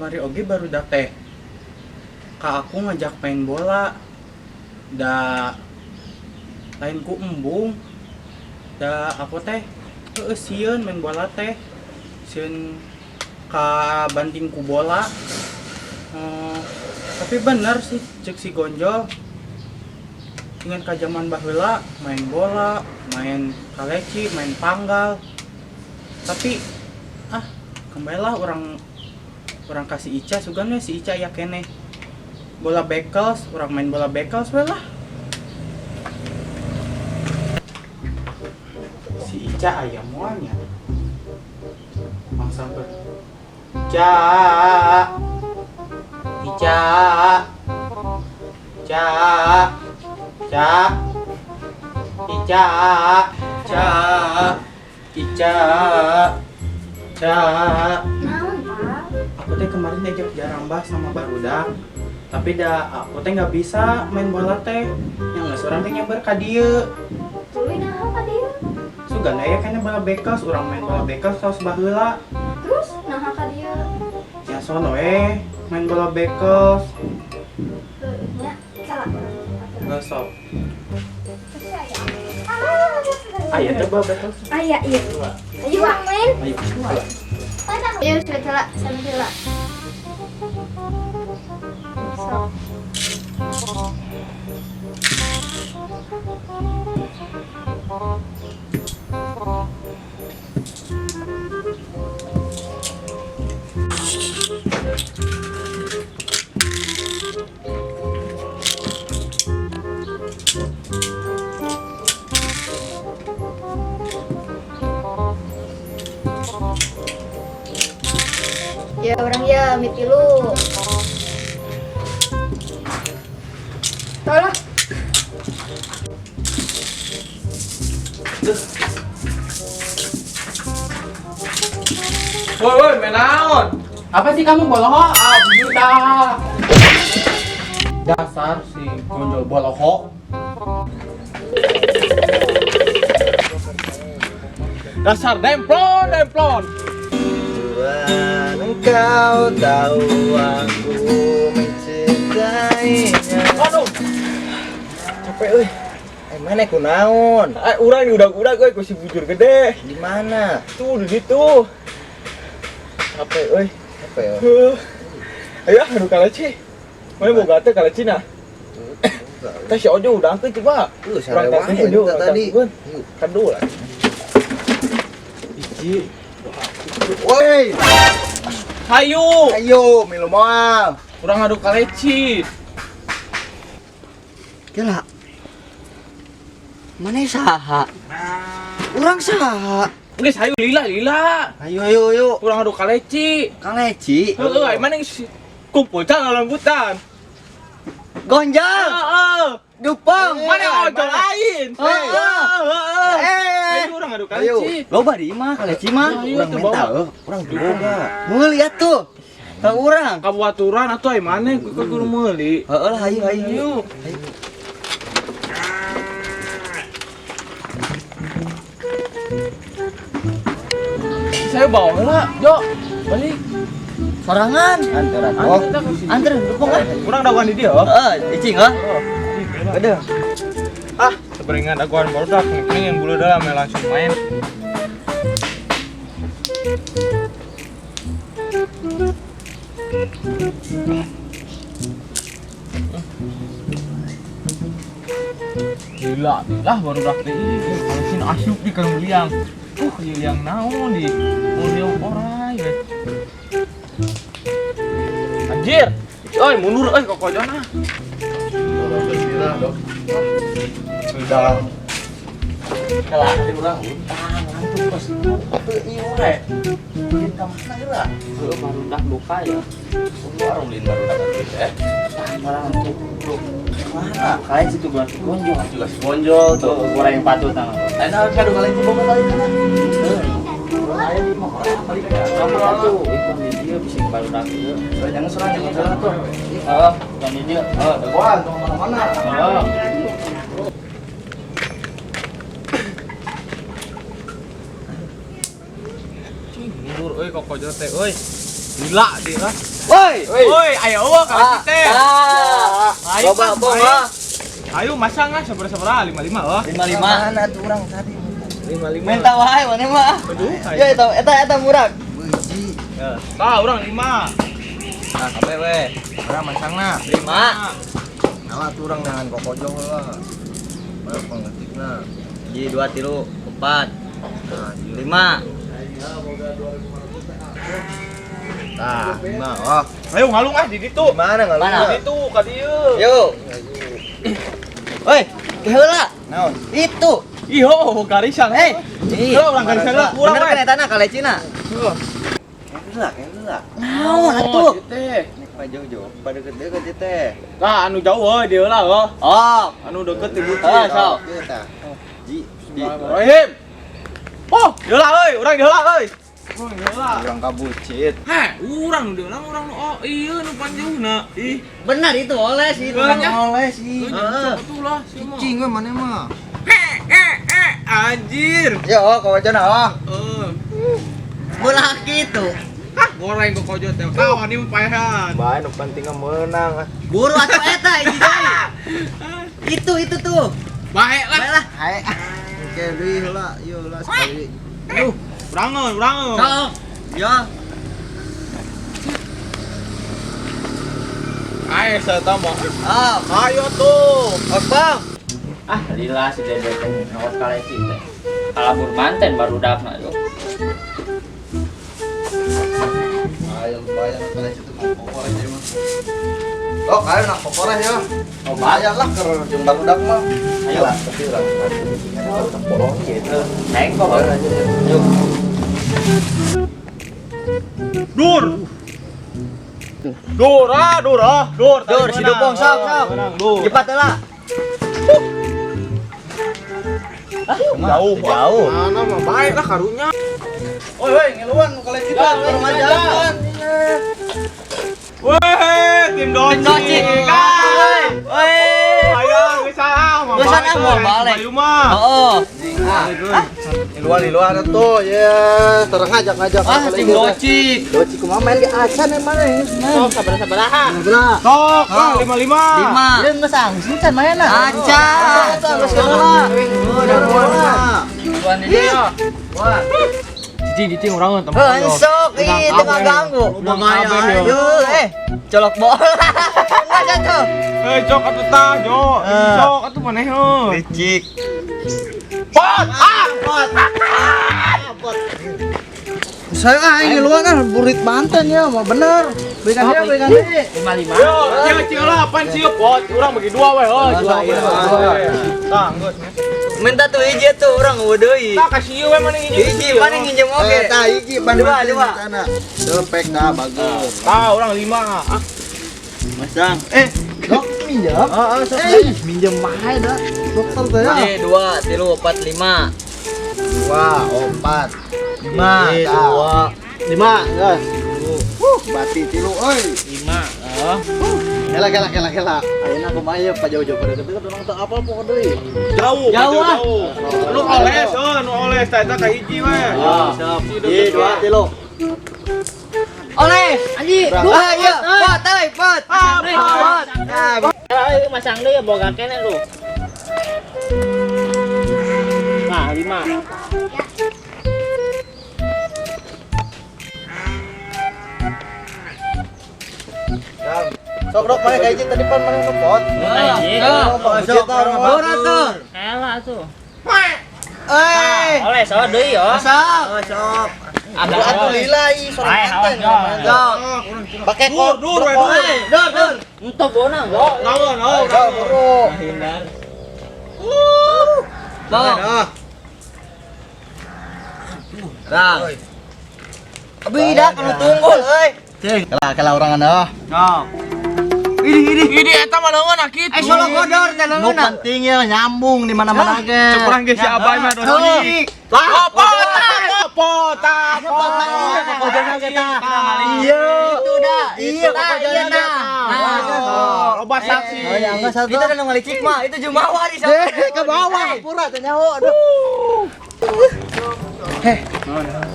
Kamari oge barudak teh ka aku ngajak main bola. Da lain ku embung. Da aku teh heueuh sieun main bola teh. Sieun ka banting ku bola. Tapi bener sih cek si Gonjol. Ingat ka zaman baheula main bola, main kaleci, main panggal. Tapi ah kembalilah orang orang kasih Ica sugan we si Ica ya keneh. Bola bekels, orang main bola bekels we lah. Si Ica aya moal nya. Mangsa ber. Ica. Ica. Ica. Ica. Ica. Ica. Ica. Ica. Naon, Pak? Aku teh kemarin diajak jarambah sama barudak. Tapi dah aku teh nggak bisa main bola teh. Yang geus urang teh nyebar ka dieu. Tuluy naha ka dieu? Sugan aya kana bola bekels, urang main bola bekels tos baheula. Terus naha ka dieu? Ya sono we main bola bekels. Heueuh nya, salah. Geus sok. Terus aya. Aya teh bola bekels. Aya ieu. Ayo urang main. Ayo. Ayo sudah celak, sama celak. Sok. Ya orang ya miti lu. Tolong. Woi, woi, main naon? Apa sih kamu boloho? Ah, juta. Dasar si Gonjol boloho. Dasar demplon, demplon. Tuhan, engkau tahu aku mencintainya. Aduh. Capek euy. Mana ku naon? Urang di udag-udag euy ku si bujur gede. Di mana? Tuh di situ. Capek euy. Capek euy. Heuh. Ayo aduh kaleci. Mana boga teh kaleci nah? Teh si Ojo udah angkeun coba. Tuh, Urang sarewang teh Ojo tadi. Kan dulu lah. Hiji. Woi. Hayu. Ayo, milu moal. Urang adu kaleci. Gila. Mana saha? Urang saha? Geus hayu lila lila. Ayo ayo ayo. Urang adu kaleci. Kaleci. Heeh, ai mana geus kumpul can lembutan. Gonjal. Heeh. Dupang. Mana ojol lain? Heeh. Heeh. Eh. Ayo urang adu kaleci. Loba di imah kaleci mah. Ayo, Urang tuh, minta bawa. heuh. Urang boga. Meuli atuh. Ka urang. Kabuaturan atuh ai maneh ku kudu meuli. Heeh lah ayo ayo. Ayo. Saya bawa lah, Jo. Balik. Sorangan. Anter atuh. Anter dupang ah. Kurang daguan di dia. Heeh, icing ah. Ada. Ah, seberingan daguan baru dah kening yang bulu dalam ya langsung main. Gila, lah baru dah teh. Kalau sini asyuk di kalau liang. Ieu liang naon di? Oh, liang orai we. Anjir. Oi, mundur euy kokojona. Sudah. Kalah di urang utang ngantuk pas teu ieu we. Ulin ka mana heula? Heuh, baru dah luka ya. Warung ulin baru dah teh. Orang tuh. Mana? Kalian situ gua si Gonjol, Juga si Gonjol tuh. Kurang yang patut tang. Ayo kadu kalian coba kali kana. Ayo di mah orang balik ka. Satu, itu di dia bisa baru dah ieu. Jangan serang, jangan serang tuh. Heeh, yang di dia. Heeh, dagoan tong mana-mana. Heeh. Cing, mundur euy kokojo teh euy. Gila dia lah. Woi. Woi, ayo eueuh ka teh. Ayo loba bong ah. Ayo masang ah sabaraha 55 oh. 55. Mana tuh urang tadi? 55. Minta wae maneh mah. Ya eta eta eta murag. Beuji. Tah urang 5. Nah, kabeh we. Urang masangna. 5. Kalah tuh urang dengan kokojo heula. Bae pengetikna. 1 2 3 4 Nah, 5. Tah, 5 oh. Ayo ngalung ah di ditu. Mana ngalung? Mana? Di ditu ka dieu. Yuk. Woi, heula. Naon? Itu. Ih, oh, garisan. Hei. Heula urang garisan lah, kurang Bener we. kan etana kalecina? Heula, heula. Naon atuh? Teh. Nek pa jauh-jauh, pa deket-deket ieu teh. Tah anu jauh euy dieu lah oh. Oh. Anu deket di buci. Ah, sok. Ieu tah. Ji, Bismillahirrahmanirrahim. Oh, dieu lah euy, urang dieu lah euy. Urang dieu lah. urang kabucit. Heh, urang nu dieu lah, urang nu oh iya nu panjauhna. Ih, Benar itu oleh sih. Bener. Oleh sih. heeh. Atuh lah sia mah. Cicing we maneh mah. Anjir. Yo, kawajana oh. Eh, Bola gitu. hah, goreng kokojo teh. Kawan ini paehan. Bae nu penting menang. Buru atuh eta hiji deui. Itu tuh. Bae lah. Bae lah. Hae. Oke, deui heula, ieu heula sekali. Aduh, urangeun, urangeun. Sok. Ya. Ayo saya tambah. Ah, Ayo tuh. ok bang. Ah, lila si Dede teh ngawas kaleci teh. Kalabur manten baru dapna yo. Ayo bayar kalian situ mau kokoreh ieu mah. Oh, ayo nak kokoreh ya. Oh, Bayar lah keur jeung barudak mah. Ayo. Lah, tapi urang tetep bolong gitu. Neng kok. Bayar aja ya. Yuk. Dur. Dur ah, dur ah, dur. Dur, si Dupong sok sok. Dur. Cepat lah. Jauh, Jauh. Mana mah baik lah karunya. Oi, woi, ngiluan kalian situ. Ya, Urang ya. ajakan. Weh, tim Doci. Doci. Weh. Ayo, geus ah, Geus ah, mau balik. Bayu mah. Oh. Ngiluan, ngiluan atuh. Ya, terang ngajak-ngajak. Ah, tim Doci. Doci kumaha main ge acan emang ini. Sok sabaraha-sabaraha. Nah, Sok, ah, 55. 5. Ieu geus angsin can mainna. Acan. Geus heula. Tuan di dieu. Cicing, cicing urang tempat. Heuh, sok ih teu ngaganggu. Lumayan. Yuh, colok bola. Enggak jatuh. Eh, jok atuh tah, jo. Sok atuh maneh heuh. Licik. Pot, ah, pot. Saya ah ngiluan ah burit Banten ya, mah bener. Berikan dia, berikan dia. 55. Yo, cil cil lah, apaan sih pot? Urang bagi dua weh, heuh. Dua weh. Tah, geus. Minta tuh hiji tuh urang eueuh deui. Tah kasih ieu we maneh nginjem. Hiji mana nginjem oge. Eh, tah hiji ban Dua, dua. Cepek dah bagus. Tah, urang 5 ah. Masang. Dok minjem. Heeh, sok. Minjem wae dah. Dokter teh ya. 1 2 3 4 5. 2 4 5 2 5 guys. Bati tilu euy. 5. Heeh. Kela kela kela kela. Ayeuna kumaha ieu pa jauh-jauh pada deket urang teu apal pokok deui. Jauh, Jauh, ah. jauh. Nu oles, heuh, nu oles tah eta ka hiji we. Hiji, dua, tilu. Oleh. Anji, Ah, iya. Pot euy, pot. Pot. Ayo masang deui ya boga kene lu. Nah, 5. Sok dok mana kayak tadi pan mana nu pot. Hiji. Sok Bora tuh. Elah tuh. Eh. Oleh so deui yo. Sok. Sok. Ada Atuh lila ih sorang Awas, enten. awas. Sok. Pakai Dur, dur, we, dur. Dur, dur. Ento bona, go. Naon, naon, Sok, bro. Hindar. Sok. Nah. Beda kalau tunggul euy. Cing, kela kela urang anda. Sok. Ini eta mah leungeun ah kitu. Eh solo godor teh Nu leungeunna. penting ya nyambung di mana-mana ge. Cek urang ge si Abai mah dosi. Lah, Pot, pot, pot. Iya. Itu dah. Iya, Iya, nah. Nah, loba saksi. Oh, ya enggak satu. Itu udah ngalicik mah, itu jumawa di sana. Eh, ke bawah, pura teh nyaho aduh.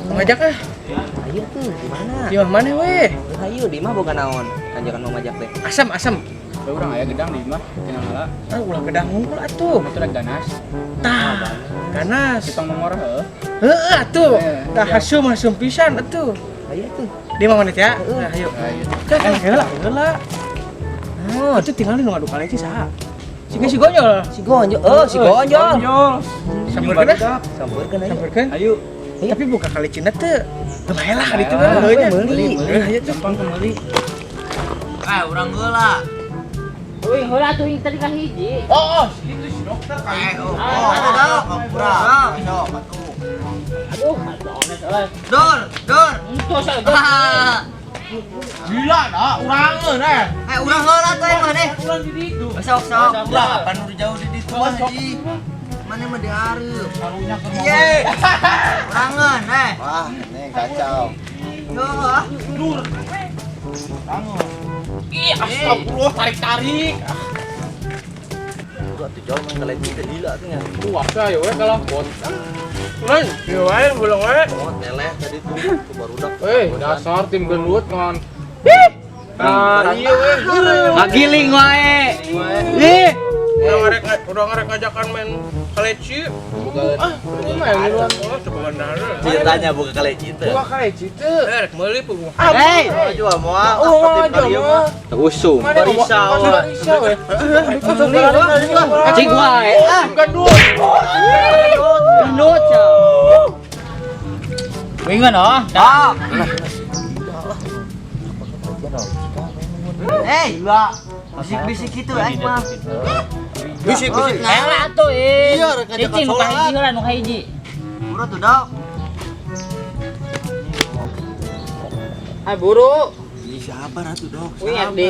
Ngajak ah. Ayo tuh, di mana? Di mana weh? Hayu di mah boga naon? Kanjakan mamajak teh. Asam asam. Urang aya gedang di imah cenah ngala. Ah, ulah gedang unggul atuh. Itu rek ganas. Tah, ganas. Kita ngomor heuh. Heeh atuh. Tah hasum hasum pisan atuh. Hayu atuh. Di mana ya? Nah, ayo. Eh, heula heula. Oh, itu tinggal nu ngadu kaleci saha? Si si Gonyol. Si Gonjol. Oh, si Gonjol. Sampeurkeun ah. Sampeurkeun ayo. Sampeurkeun. Ayo. Tapi buka kalecina teu. Teu lah ditu mah meuli. Ayo gampang meuli. Ah, urang heula. Uy, heula atuh hing tadi ka hiji. Oh, itu si dokter kan. Oh, oh, kurang. Sok atuh. Aduh, ones euy. Dor, dor. Entos euy. Gila dah, urangeun eh. Eh, urang heula atuh emang eh. Urang di ditu. Sok sok. Lah, pan udah jauh di ditu mah hiji. Mana mah di hareup. Karunya ke Iye. Urangeun eh. Wah, ini kacau. Yo, ah. Dur. Urangeun. Ih, astagfirullah, tarik-tarik. Udah tuh jauh main kaleci teh gila tuh nya. Puasa ya we kalau bot. Lain, ieu wae ulang wae. Oh, teleh tadi tuh tuh barudak. Eh, dasar tim gendut ngon. Nah, iya we. Ngagiling wae. Ih. Udah ngarek ngajakan main kaleci. Ah, ini main duluan. Oh, coba bandara. Ceritanya buka kaleci teh. Buka kaleci teh. Rek meuli puguh. Hei. Jual moal. Oh, jual moal. Usum. Barisa we. Cing wae. Ah, gendut. Gendut. Wingan oh. Ah. Hei, bisik-bisik gitu aing mah. Bisik-bisik. Heula atuh ih. Iya, rek ngajakan Cicing nu sholat. kahiji heula nu kahiji. Buru tuh, Dok. Ah buru. Ini siapa ratu, Dok? Wing di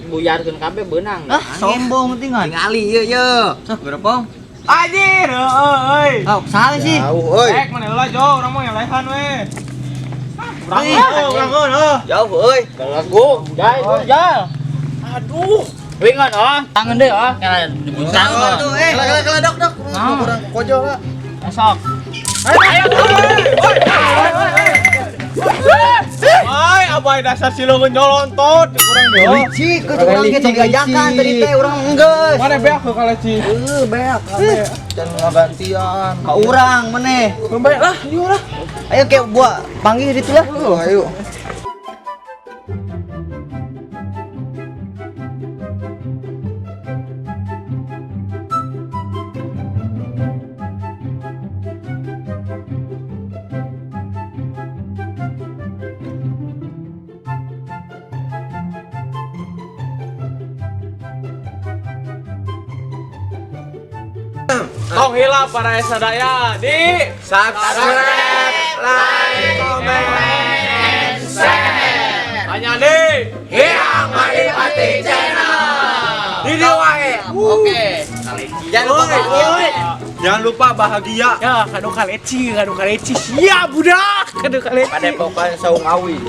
buyarkeun kabeh beunang. Ah, sombong tinggal. Tingali ieu ye. Sok berapa? Anjir, heeh euy. Oh, salah sih. Jauh euy. Rek mana heula jo, urang mah ngelehan we. Urang Ih. urang heuh. Jauh euy. Belagu, jai, jal. Aduh. Wingan oh, tangan deh oh. Kana dibuntang. Tuh, eh. Kela kela Dok, Dok. Kurang kojo lah. Sok. Ayo. Ay, abai dasar si leungeun nyolontot kurang jo. Licik, ke urang ge tong diajakan tadi teh urang enggeus. Mana beak ke kaleci? Heuh, beak. Jangan ngagantian. Ka urang maneh. Baik lah, yuk lah. Ayo ke gua panggil ditu lah. Oh, ayo. Tong hilap para sadaya di Subscribe, like, comment, and share. Hanya di Hiang Maripati Channel. Di dieu wae. Oke. Jangan lupa bahagia. Jangan lupa bahagia. Ya, kado kaleci, siap budak, kado kaleci. Padepokan Saung Awi.